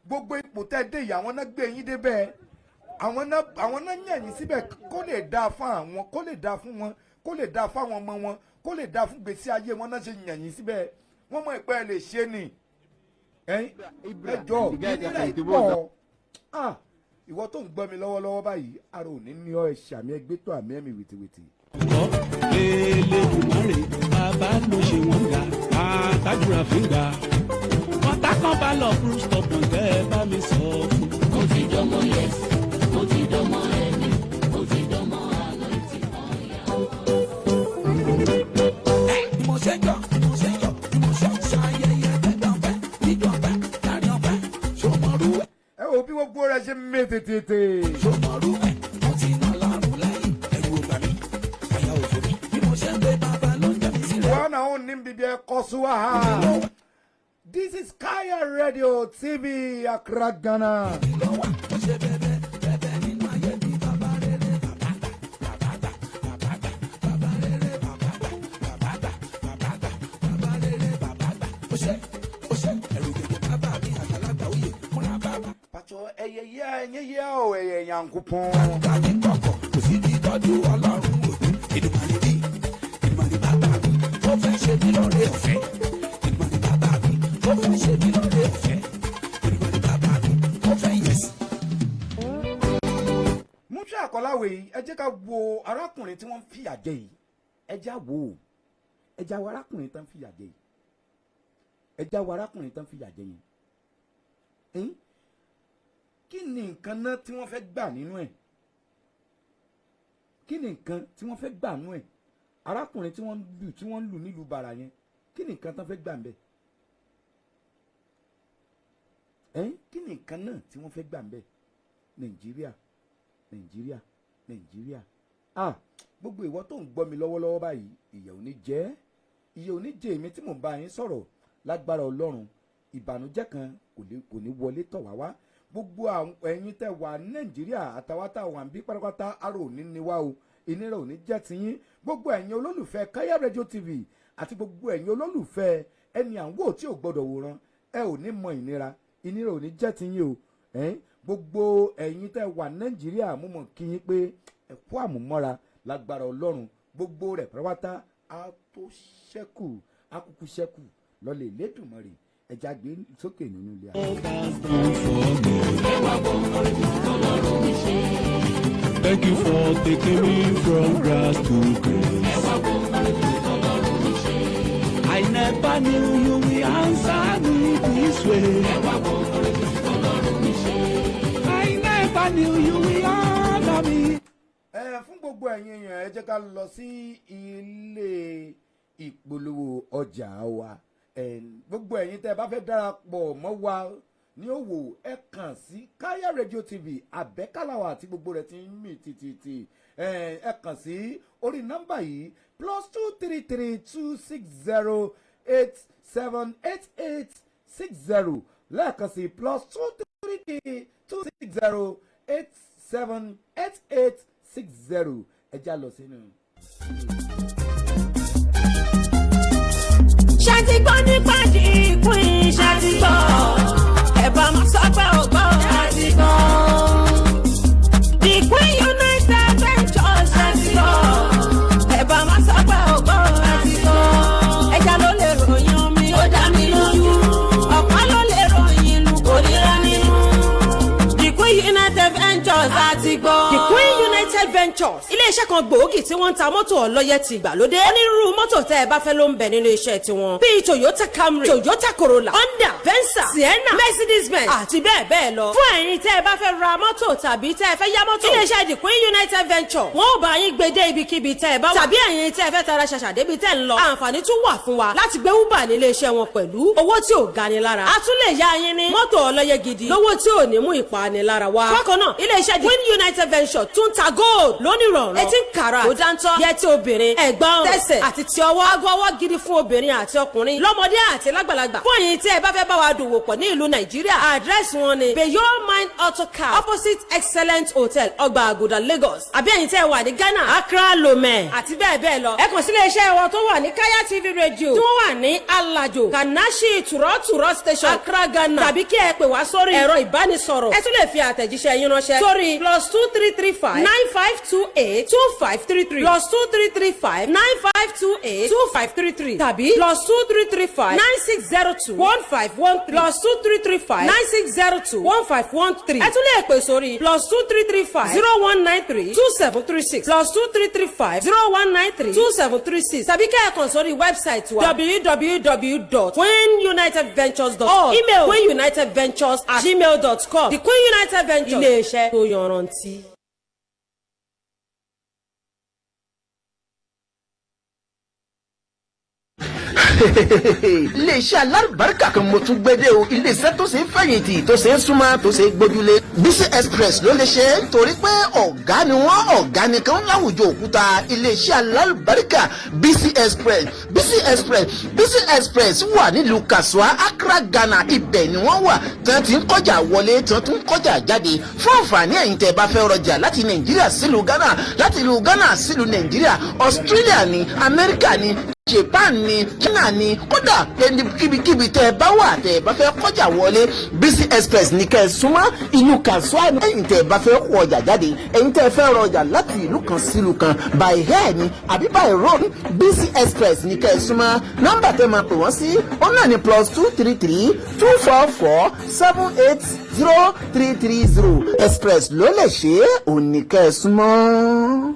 gbogbo ipò tẹ́ dé yìí, àwọn náà gbé yín débẹ̀, àwọn náà yàn yín síbẹ̀ kó lè dáa fún àwọn, kó lè dáa fún wọn, kó lè dáa fún àwọn ọmọ wọn, kó lè dáa fún gbèsè ayé wọn náà ṣe yàn yín síbẹ̀. Wọ́n mọ̀ ìpẹ́ lè ṣe ni. Ẹ̀yin ẹ jọ, ìnira ìpọ̀. Ah, ìwọ tó ń gbọ́ mi lọ́wọ́lọ́wọ́ báyìí, ara ò ní ní ọ. Ẹ ṣàmì, ẹgbẹ́ tó àmì ẹ̀mí wìtìwìtì. Kọ́ Elédùmarè bàbá ló ṣe wọ́n ga àtàdúrà fi ń gbà. Ọ̀tá kan bá lọ fún stop tẹ́ ẹ bá mi sọ fún. Mo ti dánmọ́, yes, mo ti dánmọ́ ẹ̀mí, mo ti dánmọ́ anointing ọ̀yà. Mo ṣe jọ, mo ṣe yọ, mo ṣe ṣayẹyẹ tẹgbọ̀npẹ́ níjọpẹ́ láàrin ọpẹ́ ṣọmọrú ẹ̀. Ẹ wo bí gbogbo rẹ ṣe mé tètè. Ṣọmọrú ẹ̀, mo ti nà lárùn lẹ́yìn, ẹ̀rù ò bà mí, àyà ò fò mí, bí mo ṣe ń gbé bàbá ló ń jẹ́ mi sílẹ̀. Wọn náà ń ní bíbí ẹ kọ́ sí wa ha. This is Kaya Radio TV, Accra, Ghana. Lọ́wọ́ mo ṣe bẹ́ẹ̀ bẹ́ẹ̀ nínú ayé mi, bàbá rere bàbá gbà, bàbá gbà, bàbá gbà, bàbá rere bàbá gbà, bàbá gbà, bàbá gbà, bàbá rere bàbá gbà. Ó ṣe, ó ṣe, ẹ̀rù gègé bàbá mi àgbàlagbà òye múra bàbá. Pàtó ẹyẹ yẹ ẹyẹ yẹ ọ ẹyẹ Nyankopɔn. Káyé kọ̀kọ̀ kò sí ti tọ́jú Ọlọ́run òbí Ìdùmarè bí Ìdùmarè bàbá mi tó fẹ́ ṣe mí lóore ọ̀fẹ́. Ìdùmarè bàbá mi tó fẹ́ ṣe mí lóore ọ̀fẹ́. Ìdùmarè bàbá mi tó fẹ́ yẹ̀sì. Musa Àkọláwé yìí, ẹ jẹ́ ká wo arákùnrin tí wọ́n ń fìyà jẹ yìí. Ẹ já wo, ẹ já wo arákùnrin tó ń fìyà jẹ yìí. Ẹ já wo arákùnrin tó ń fìyà jẹ yìí. Ẹ̀n? Kí ni nǹkan náà tí wọ́n fẹ́ gbà nínú ẹ̀? Kí ni nǹkan tí wọ́n fẹ́ gbà nínú ẹ̀? Arákùnrin tí wọ́n ń lù nílùú Bàrà yẹn, kí ni nǹkan tó fẹ́ gbà ń bẹ̀? Ẹ̀n? Kí ni nǹkan náà tí wọ́n fẹ́ gbà ń bẹ̀? Nàìjíríà, Nàìjíríà, Nàìjíríà, ah, gbogbo ìwọ tó ń gbọ́ mi lọ́wọ́lọ́wọ́ báyìí, ìyà ò ní jẹ ẹ́, ìyà ò ní jẹ èmi tí mò ń bá yín sọ̀rọ̀. Lágbára Ọlọ́run, ìbànújẹ́ kan kò ní wọlé tọ̀ wá wá. Gbogbo àwọn ẹ̀yin tẹ́ wà ní Nàìjíríà àtàwọn tá wà ń bí pátápátá, ara ò ní ní wá o, ìnira ò ní jẹ́ tiyín. Gbogbo ẹ̀yin olólùfẹ́ Kaya Radio TV àti gbogbo ẹ̀yin olólùfẹ́ ẹni à ń wò tí ò gbọ́dọ̀ wòran, ẹ ò ní mọ ìnira, ìnira ò ní jẹ́ tiyín o. Ẹ̀n, gbogbo ẹ̀yin tẹ́ wà Nàìjíríà, mo mọ̀ kí yín pé ẹ kú àmúmọ́ra. Lágbára Ọlọ́run, gbogbo rẹ̀ pátápátá á tó ṣẹ́kù, á kúkú ṣẹ́kù lọ́lẹ̀ Elédùmarè. Ẹja gbé sókè nínú ilé ayé. Ẹ wá wo oore tuntun tọ́lọ́run mi ṣe. Thank you for taking me from grass to grace. Ẹ wá wo oore tuntun tọ́lọ́run mi ṣe. I never knew you will answer me this way. Ẹ wá wo oore tuntun tọ́lọ́run mi ṣe. I never knew you will honor me. Ẹ fún gbogbo ẹ̀yin èèyàn, ẹ jẹ́ ká lọ sí ilé ìpolówó ọjà wa. Ẹ gbogbo ẹ̀yin tẹ́ ẹ bá fẹ́ darapọ̀ mọ́ wa ní òwò, ẹ kàn sí Kaya Radio TV Àbẹ́kálàwà àti gbogbo rẹ̀ ti ń mì tìtìtì. Ẹ kàn sí orí nọ́mbà yìí, +233 260 87 88 60. Lẹ́ẹ̀kan sí, +233 260 87 88 60. Ẹ já lọ sínú. Ṣé ti gbọ́ nípa The Queen? Ṣé ti gbọ́? Ẹ bá máa sọ pé ò gbọ́. Ṣé ti gbọ́? The Queen United Ventures. Ṣé ti gbọ́? Ẹ bá máa sọ pé ò gbọ́. Ṣé ti gbọ́? Ẹja ló lè ròyìn omi, ó dá mi lójú. Ọ̀pá ló lè ròyìn ìlú, kò níra nínú. The Queen United Ventures àti gbọ́. The Queen United Ventures, ilé-iṣẹ́ kan gbòógì tí wọ́n ń ta mọ́tò ọlọ́yẹ ti ìgbàlódé. Onírúurú mọ́tò tẹ́ ẹ bá fẹ́ ló ń bẹ nínú iṣẹ́ tiwọn, bíi Toyota Camry, Toyota Corolla, Honda, Venza, Sienna, Mercedes Benz àti bẹ́ẹ̀ bẹ́ẹ̀ lọ. Fún ẹ̀yin tẹ́ ẹ bá fẹ́ ra mọ́tò tàbí tẹ́ ẹ fẹ́ yá mọ́tò, ilé-iṣẹ́ The Queen United Ventures, wọ́n ò bá yín gbé dé ibikíbi tẹ́ ẹ bá wà. Tàbí ẹ̀yin tẹ́ ẹ fẹ́ tara ṣàṣà débi tẹ́ ń lọ, àǹfààní tún wà fún wa láti gbé Uber nílé iṣẹ́ wọn pẹ̀lú owó tí ò gani lára. A tún lè yá yín ní mọ́tò ọlọ́yẹ gidi lówó tí ò ní mú ìpanilára wá. Bákan náà, ilé iṣẹ́ The Queen United Ventures tún ta góòlù. Gold lónìrọ̀rọ̀, 18 karat tó dáńtọ́, yẹtí obìnrin, ẹ̀gbọ́n ọrùn, tẹsẹ̀ àti ti ọwọ́, aago ọwọ́ gidi fún obìnrin àti ọkùnrin, lọ́mọdé àti lágbàlagbà. Fún ẹ̀yin tí ẹ bá fẹ́ bá wa dòwò pọ̀ ní ìlú Nàìjíríà, àdírẹ́sì wọn ni Beyond Mind Auto Car, opposite Excellent Hotel, Ọgbà Àgùdà, Lagos. Àbí ẹ̀yin tí ẹ wà ní Ghana, Accra, Lomé àti bẹ́ẹ̀ bẹ́ẹ̀ lọ, ẹ kàn sí iléeṣẹ́ wọn tó wà ní Kaya TV Radio tí wọ́n wà ní Alajo Kanashi Tùrọ̀tùrọ̀ Station, Accra, Ghana, tàbí kí ẹ pè wá sórí ẹ̀rọ ìbánisọ̀rọ̀. Ẹ tún lè fi àtẹ̀jíṣẹ́ yín ránṣẹ́ sórí +233 595 28 2533, +233 595 28 2533 tàbí +233 596 02 1513, +233 596 02 1513. Ẹ tún lè pè sórí +233 5 0193 2736, +233 5 0193 2736 tàbí kẹ́ ẹ kàn sórí website wa, www.queenunitedventures.org, email queenunitedventures@gmail.com. The Queen United Ventures, ilé-iṣẹ́ tó yọrantí. Iléeṣẹ́ alárùbáríkà kan mo tún gbédè o, iléeṣẹ́ tó ṣe é fẹ̀yìntì, tó ṣe é súnmọ́, tó ṣe é gbójúlé. Bísí Express ló lè ṣe é torí pé ọ̀gá ni wọ́n, ọ̀gá nìkan láwùjọ òkúta. Iléeṣẹ́ alárùbáríkà Bísí Express, Bísí Express, Bísí Express wà nílùú Kàṣùá, Accra, Ghana. Ibẹ̀ ni wọ́n wà tí wọ́n ti ń kọjá wọlé, tí wọ́n tún ń kọjá jáde. Fún àǹfààní ẹ̀yin tẹ́ bá fẹ́ rọjà láti Nàìjíríà sílùú Ghana, láti ìlú Ghana sílùú Nàìjíríà, Australia ní, Amẹ́ríkà ní, Japan ní, China ní, kódà ẹni kíbikíbi tẹ́ ẹ bá wà, tẹ́ ẹ bá fẹ́ kọjá wọlé, Bísí Express ní kẹ́ ẹ súnmọ́. Ìlú Kàṣùá ní. Ẹ̀yin tẹ́ ẹ bá fẹ́ kó ọjà jáde, ẹ̀yin tẹ́ ẹ fẹ́ rọjà láti ìlú kan sílùú kan, by air ni àbí by road, Bísí Express ní kẹ́ ẹ súnmọ́. Nọ́mbà tẹ́ máa pè wọ́n sí ó náà ní +233 244 780 330. Express ló lè ṣe é, òní kẹ́ ẹ súnmọ́.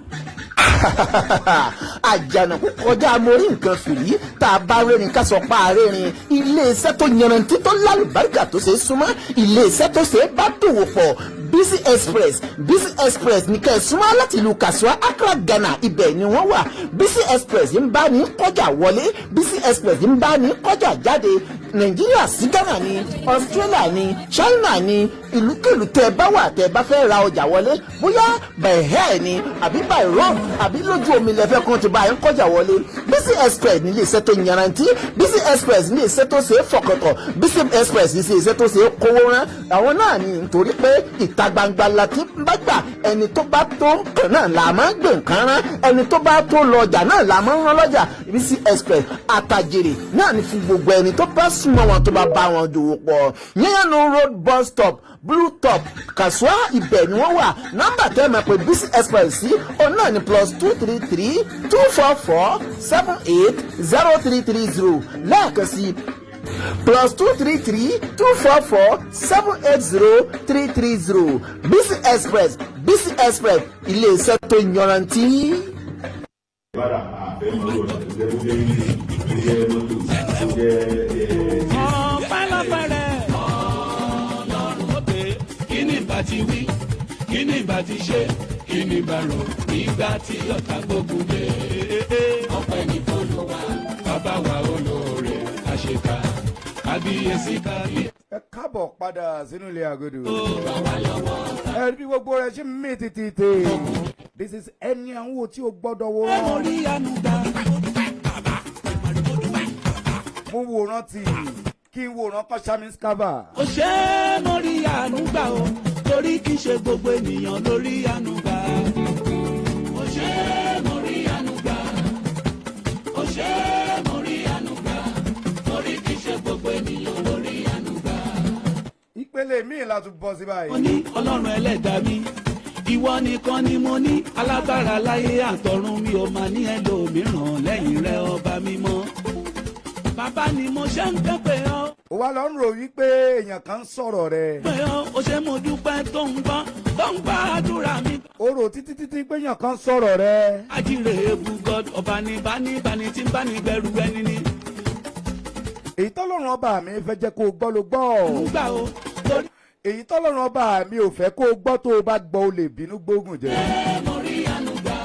Àjànàkú kọjá mo rí nǹkan fìrí. Tá a bá rérin, ká sọ pa àrérin. Iléeṣẹ́ tó yanrantí, tó lálùbáríkà, tó ṣe é súnmọ́, iléeṣẹ́ tó ṣe é bá dòwò pọ̀, Bísí Express. Bísí Express ní kẹ́ ẹ súnmọ́ láti ìlú Kàṣùá, Accra, Ghana. Ibẹ̀ ni wọ́n wà. Bísí Express ń bá ní kọjá wọlé, Bísí Express ń bá ní kọjá jáde. Nàìjíríà sí Ghana ní, Australia ní, China ní, ìlúkìlú tẹ́ ẹ bá wà, tẹ́ ẹ bá fẹ́ ra ọjà wọlé, bóyá by air ni àbí by road àbí lójú omi lẹ́fẹ́ kan ti bá ẹ ń kọjá wọlé, Bísí Express ní iléeṣẹ́ tó yanrantí. Bísí Express ní iléeṣẹ́ tó ṣe é fọkàntọ̀. Bísí Express ní iléeṣẹ́ tó ṣe é kówó rán. Àwọn náà ní nítorí pé ìta gbangba la ti ń bá gbà. Ẹni tó bá tó kàn náà là máa ń gbé nǹkan rán, ẹni tó bá tó lọ́jà náà là máa ń rán lọ́jà. Bísí Express àtàjèrè náà ní fún gbogbo ẹni tó bá súnmọ́ wọn, tó bá bá wọn dòwò pọ̀. Yíyanu Road bus stop, Blue Top, Kàṣùá, ibẹ̀ ni wọ́n wà. Nọ́mbà tẹ́ ẹ máa pè Bísí Express sí òun náà ní +233 244 780 330. Lẹ́ẹ̀kan sí, +233 244 780 330. Bísí Express, Bísí Express, iléeṣẹ́ tó yanrantí. Bára àfẹ́ mọ́tò rẹ̀ tó jẹ́, bó jẹ́ ilé, bó jẹ́ mọ́tò, bó jẹ́ Ọpẹ́lọpẹ́ rẹ̀ Ọlọ́run òkè, kí ni ìbá ti wí, kí ni ìbá ti ṣe, kí ni ìbá rò nígbà tí ọ̀tá gbógun dé? Ọpẹ́ ní f'Olúwa, bàbá wa olóore, àṣekà kábíyèsí, kábíyèsí. Ẹ káàbọ̀ padà sínú ilé agodo. Ẹ rí bí gbogbo rẹ̀ ṣe ń mí tètè. This is ẹni àwọn wo tí o gbọ́dọ̀ wo. Mo rí àánú gbà. Mo wòran tí kí n wòran kọ́ sami scaba. Ó ṣe é, mo rí àánú gbà o, torí kì í ṣe gbogbo ènìyàn ló rí àánú gbà. Ó ṣe é, mo rí àánú gbà. Ó ṣe é, mo rí àánú gbà, torí kì í ṣe gbogbo ènìyàn ló rí àánú gbà. Ìpele míì la tún bọ́ sí báyìí. Mo ní Ọlọ́run ẹlẹ́dàá mi, ìwọ nìkan ni mo ní, alágbára láyé àtọ̀run, mi ò máa ní ẹlòmíràn lẹ́yìn rẹ, ọba mímọ́. Bàbá ni mo ṣe ń ké pè ọ́. Ó wá lọ ń rò wípé èèyàn kan ń sọ̀rọ̀ rẹ̀. Pé ọ́, ó ṣe, mo dúpẹ́ tó ń gbọ́, tó ń gbọ́ àdúrà mi. Ó rò títí títí pé èèyàn kan ń sọ̀rọ̀ rẹ̀. Ajíire ebu God, ọba ní bá ní tí ń bá ní gbẹrù ẹni ní. Èyí tọ́lọ́run ọba mi fẹ́ jẹ́ kó o gbọ́ ló gbọ́. Gbà o torí. Èyí tọ́lọ́run ọba mi ò fẹ́ kó o gbọ́, tó o bá gbọ́, o lè bínú gbógun jẹ. Mo rí àánú gbà,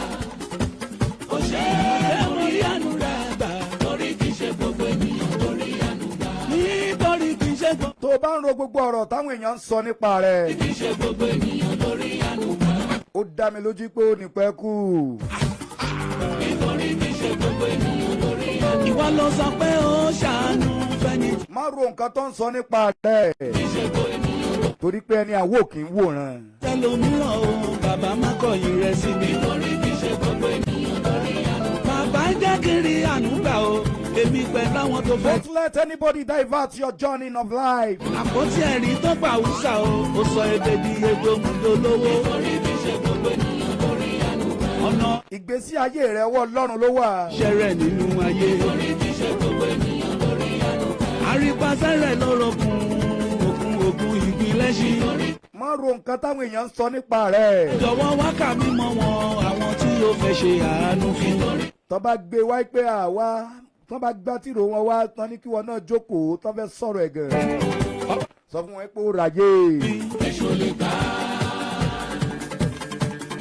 ó ṣe é, mo rí àánú rẹ̀ gbà, torí kì í ṣe gbogbo ènìyàn ló rí àánú gbà. Nítorí kì í ṣe gbogbo. Tó o bá ń ro gbogbo ọ̀rọ̀ táwọn èèyàn ń sọ nípa rẹ̀. Kì í ṣe gbogbo ènìyàn ló rí àánú gbà. Ó dá mi lójú pé ó ní pẹ́ kú. Nítorí kì í ṣe gbogbo ènìyàn lórí àánú. Ìwọ ló sọ pé ó ṣàánú fẹ́ni. Má ro nǹkan tó ń sọ nípa rẹ̀. Kì í ṣe gbogbo ènìyàn ló. Torí pé ẹni àwò kì í wòran. Tẹlòmíràn o, bàbá má kọ̀yìn rẹ̀ sí mi. Nítorí kì í ṣe gbogbo ènìyàn lórí àánú. Bàbá jẹ́ kiri àánú gbà o, èmi pẹ̀lú àwọn tó fẹ́. Don't let anybody divert your journey of life. Àpótí ẹ̀rí tó pa Àwùsà o, ó sọ ebè di egbòmùdó lówó. Nítorí kì í ṣe gbogbo ènìyàn lórí àánú. Ọ̀nà Ìgbésí ayé rẹ̀ ọwọ́ Ọlọ́run ló wà. ṣẹrẹ nínú ayé. Nítorí kì í ṣe gbogbo ènìyàn lórí àánú. Àrípasẹ̀ rẹ̀ lórogún ògùn ògùn ìpínlẹ̀ ṣí. Má ro nǹkan táwọn èèyàn ń sọ nípa rẹ̀. Jọ̀wọ́ wákà mímọ́ wọn àwọn tí ó fẹ́ ṣe àánú fún. Tó bá gbé wá pé àwa tó bá gbá tìrò wọn wá tán ní kí wọn náà jókòó tó fẹ́ sọ̀rọ̀ ẹ̀gàn. Sọ fún wọn pé ó ráyè. Èṣù lè gbà á.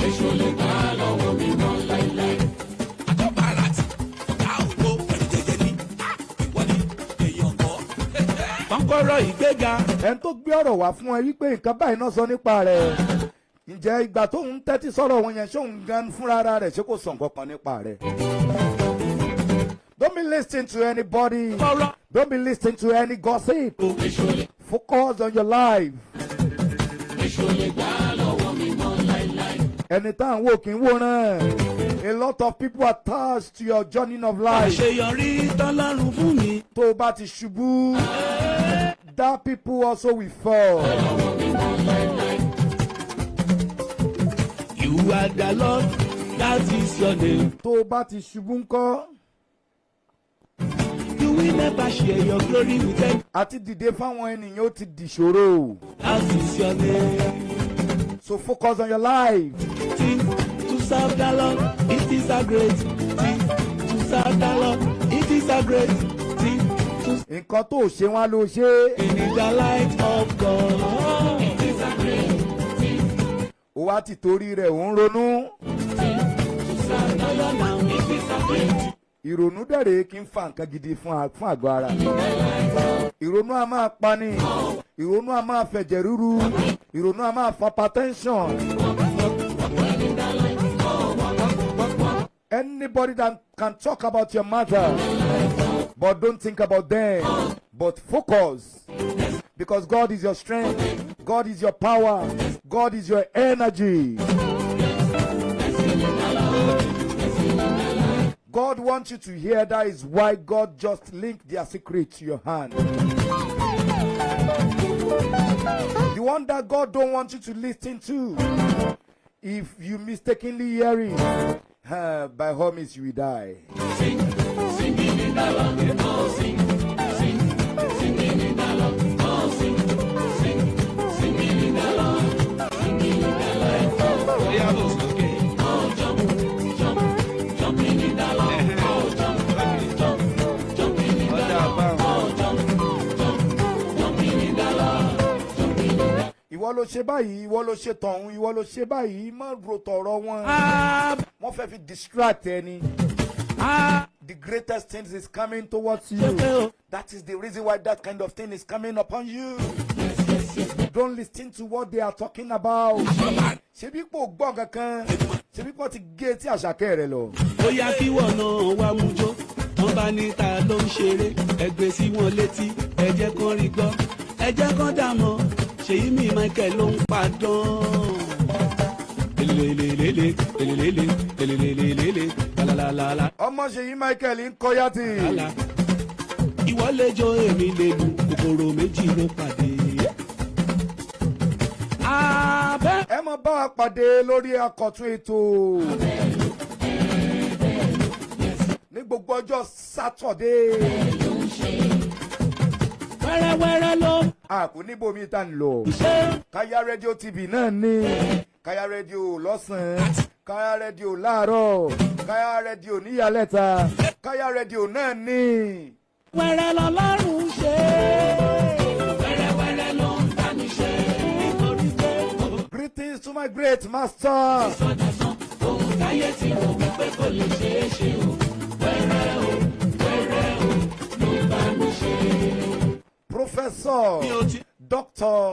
Èṣù lè gbà á lọ́wọ́ mi mọ́ láíláí. Àtọ́bàrà tí ọ̀gá ògo pẹ̀lú jẹjẹ ní ìwọ ni èèyàn kọ́. Kọ́kọ́rọ́ ìgbéga. Ẹni tó gbé ọ̀rọ̀ wá fún ẹ wípé nǹkan báyìí náà sọ nípa rẹ̀. Ǹjẹ́ ìgbà tó ń tẹ́tí sọ̀rọ̀ wọn yẹn, ṣóun gan fúnra ara rẹ̀, ṣé kò sọ nǹkan kan nípa rẹ̀? Don't be listening to anybody. Kọ́rọ́. Don't be listening to any gossip. Focus on your life. Èṣù lè gbà á lọ́wọ́ mi mọ́ láíláí. Ẹni tá à ń wò kì í wòran. A lot of people attached to your journey of life. Àṣeyọrí tọ́lọ́run fún mi. Tó o bá ti ṣubú, that people also will fall. You are the Lord, that is your name. Tó o bá ti ṣubú ńkọ́, You will never share your glory with them. Àti dìde fáwọn ènìyàn ó ti dìṣòro. That is your name. So focus on your life. Thing to serve the Lord, it is a great thing to serve the Lord, it is a great thing to Nǹkan tó o ṣe wọn ló ṣe é. in the light of God. It is a great thing Ó wá ti torí rẹ̀ ò ń ronú. to serve the Lord now. It is a great Ìrònú dẹ̀rẹ̀ kì í fa nǹkan gidi fún àgọ́ ara. Ìrònú a máa pani, ìrònú a máa fẹ̀jẹ̀ ríru, ìrònú a máa fa hypertension. Anybody that can talk about your matter, but don't think about them, but focus, because God is your strength, God is your power, God is your energy. God wants you to hear. That is why God just linked their secret to your hand. The one that God don't want you to listen to. If you mistakenly hear it, by all means you will die. Sing, singing in the Lord. Oh, sing, sing, singing in the Lord. Oh, sing, sing, singing in the Lord. Singing in the light. Oh, jump, jump, jumping in the Lord. Oh, jump, jump, jumping in the Lord. Oh, jump, jump, jumping in the Lord. Jumping in the Ìwọ ló ṣe báyìí, ìwọ ló ṣe tọ̀hún, ìwọ ló ṣe báyìí, má ro tọ̀rọ̀ wọn. Wọ́n fẹ́ fi distract ẹni. The greatest things is coming towards you. That is the reason why that kind of thing is coming upon you. Don't listen to what they are talking about. Ṣebí pò gbọ́ kankan, ṣebí pò ti gé etí àṣàkẹ́ rẹ lọ. Ó yá kí wọ́n náà wá mú jó. Wọ́n bá ní ta ló ń ṣeré, ẹ gbé sí wọn létí, ẹ jẹ́ kán rí gbọ́, ẹ jẹ́ kán dà mọ́. Ṣèyí mi Michael ló ń padán. Lelelelele, lelelele, lelelelele, lalalala. Ọmọ Ṣèyí Michael ń kọ́ yàtì. Lálá. Ìwọ lè jó, èmi lè lu, kòkòrò méjì ló pàdé. Abẹ́. Ẹ mọ bá wa pàdé lórí akọ̀tún ètò ní gbogbo ọjọ́ Sátọ̀dé. Wẹ́rẹ́wẹ́rẹ́ ló ń A kò níbomi tá ń lọ. ṣe. Káyá Rédíò TV náà ní Káyá Rédíò lọ́sàn-án, Káyá Rédíò láàárọ̀, Káyá Rédíò níyàlẹ́ta, Káyá Rédíò náà ní. Wẹ́rẹ́ lọ́lọ́run ṣe. Wẹ́rẹ́wẹ́rẹ́ ló ń bá mi ṣe. Nítorí pé Greetings to my great master. Sọdọ̀sán ohun táyé ti rò wípé kò lè ṣeé ṣe o. Wẹ́rẹ́ o, wẹ́rẹ́ o, ló ń bá mi ṣe. Professor, mi ò ti Doctor,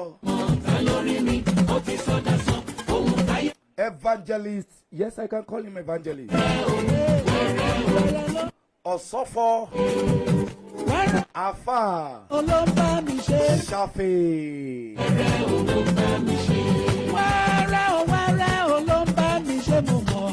Ta lórí mi, ó ti sọdọ̀sán ohun táyé Evangelist. Evangelist, yes, I can call him evangelist. Ọ̀sọ́fọ̀ Afa Ló ń bá mi ṣe. Ṣàfẹ́. Wẹ́rẹ́ o, wẹ́rẹ́ o ló ń bá mi ṣe, mo mọ̀.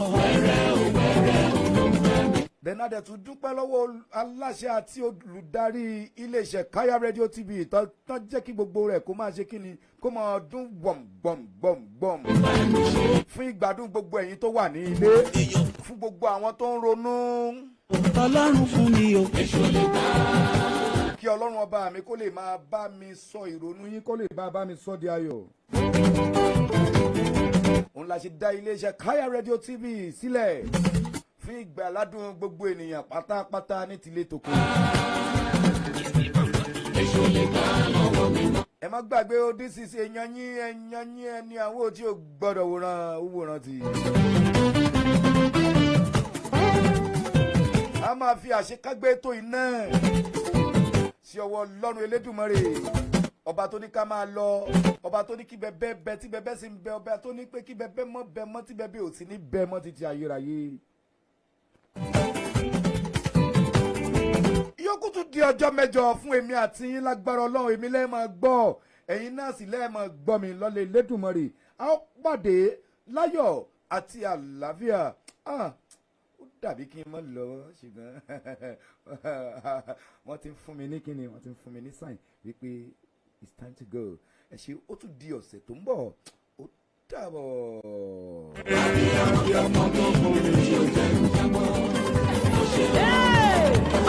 Then a dẹ̀ tún dúpẹ́ lọ́wọ́ aláṣẹ àti olùdarí iléeṣẹ́ Kaya Radio TV tán tán jẹ́ kí gbogbo rẹ̀ kó máa ṣe kí ni, kó máa dún gbọ̀m gbọ̀m gbọ̀m gbọ̀m fún ìgbádùn gbogbo ẹ̀yin tó wà ní ilé, fún gbogbo àwọn tó ń ronú. Ọlọ́run fún mi o. Kí Ọlọ́run ọba mi kó lè máa bá mi sọ ìrònú yín, kó lè bá mi sọ di ayọ̀. Òun la ṣe dá iléeṣẹ́ Kaya Radio TV sílẹ̀ fún ìgbàládùn gbogbo ènìyàn pátápátá ní tilé tòkó. Ẹ má gbàgbé o, this is èèyàn yín, èèyàn yín, ẹni àwọn tí ò gbọ́dọ̀ wòran wòran tì. A máa fi àṣekágbé tó iná sí ọwọ́ Ọlọ́run Elédùmarè, ọba tó ní ká máa lọ, ọba tó ní kí bẹbẹ bẹ tí bẹbẹ sì ń bẹ, ọba tó ní pé kí bẹbẹ mọ́ bẹ mọ́ tí bẹbẹ ò sí ní bẹ mọ́ títí ayérayé. Ìyókù tún di ọjọ́ 8 fún èmi àti yín lágbára Ọlọ́run. Èmi lẹ́ẹ̀ máa gbọ́, ẹ̀yin náà sì lẹ́ẹ̀ máa gbọ́ mi lọ́lẹ̀ Elédùmarè. A ó pàdé láyọ̀ àti àlàáfíà. Ah, ó dàbí kí n mọ̀ lọ, ṣùgbọ́n wọ́n ti ń fún mi ní kíni, wọ́n ti ń fún mi ní sign wípé it's time to go. Ẹ ṣe, ó tún di ọ̀sẹ̀ tó ń bọ̀. Ó dàbọ̀.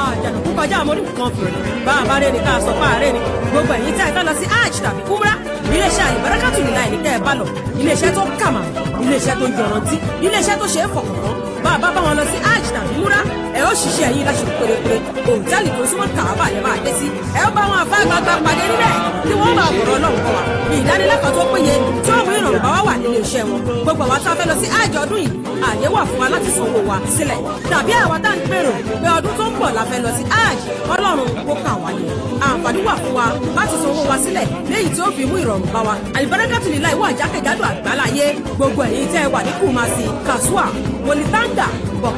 Àjànàkú kọjá àmọ́ nǹkan fèrè bá a bá rẹ̀ ní ká sọ fún ààrẹ ni. Gbogbo ẹ̀yin tí a fẹ́ lọ sí Hajj tàbí Umrah, iléeṣẹ́ Àlùbáríkàtù nìlá ẹ̀ ní kẹ́ ẹ bá lọ. Iléeṣẹ́ tó kàmà, iléeṣẹ́ tó yọrantí, iléeṣẹ́ tó ṣe é fọkàn tán. Bá a bá bá wọn lọ sí Hajj tàbí Umrah, ẹ ó ṣiṣẹ́ yín láṣẹ pérépéré. Òǹtẹ́ẹ̀lì tó súnmọ́ Kàábà lẹ́ máa dé sí. Ẹ ó bá wọn àfáà gbàgbà pàdé níbẹ̀ tí wọ́n máa bọ̀rọ̀ Ọlọ́run kọ́ wa. Ìdánilẹ́kọ̀ọ́ tó péye tí ó mú ìrọ̀rùn bá wá wà nílé iṣẹ́ wọn. Gbogbo àwa tá a fẹ́ lọ sí Hajj ọdún yìí, àyè wà fún wa láti sanwó wa sílẹ̀, tàbí àwa tá à ń gbèrò pé ọdún tó ń bọ̀ la fẹ́ lọ sí Hajj, Ọlọ́run kó kà wá ní. Àǹfààní wà fún wa láti sanwó wa sílẹ̀ léyìí tí ó fi mú ìrọ̀rùn bá wa. Àlùbáríkàtù nílá ìwọ àjákèjádò àgbáláyé. Gbogbo ẹ̀yin tẹ́ ẹ wà ní Kùmásì, Kàṣùà, Mọ̀lítàǹgà, Bọ̀kọ̀.